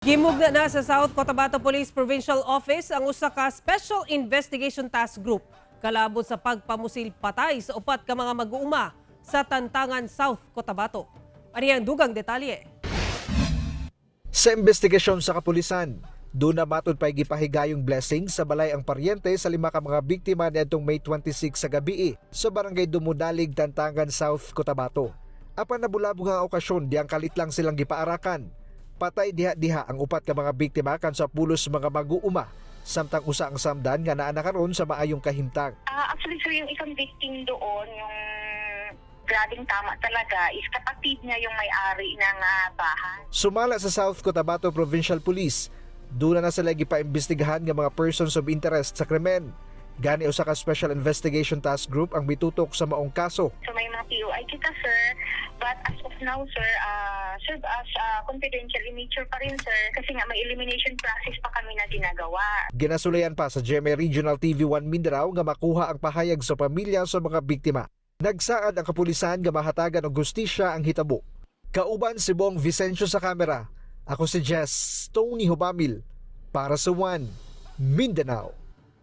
Gimugna na sa South Cotabato Police Provincial Office ang usa ka Special Investigation Task Group kalabot sa pagpamusil patay sa upat ka mga mag-uuma sa Tantangan, South Cotabato. Ani ang dugang detalye. Sa investigasyon sa kapulisan, duna matud pay gipahigayong blessing sa balay ang paryente sa lima ka mga biktima niadtong May 26 sa gabii sa barangay Dumudalig, Tantangan, South Cotabato. Apan nabulabog ang okasyon diyang kalit lang silang gipaarakan. Patay diha-diha ang upat ka mga biktima kan sa pulos mga mag-uuma, samtang usa ang samdan nga naa na karon sa maayong kahimtang. Actually, sir, yung isang victim doon, yung grabing tama talaga, is kapatid niya yung may-ari ng bahay. Sumala sa South Cotabato Provincial Police, duna na sila gipaimbestigahan nga mga persons of interest sa krimen. Gani usa ka Special Investigation Task Group ang mitutok sa maong kaso. So may mga POI kita, sir. But as of now, sir, serve as confidential in nature pa rin, sir. Kasi nga may elimination process pa kami na ginagawa. Ginasulayan pa sa GMA Regional TV 1 Mindanao nga makuha ang pahayag sa pamilya sa mga biktima. Nagsaad ang kapulisan nga mahatagan og hustisya ang hitabo. Kauban si Bong Vicencio sa kamera. Ako si Jess Tony Hubamil para sa One Mindanao.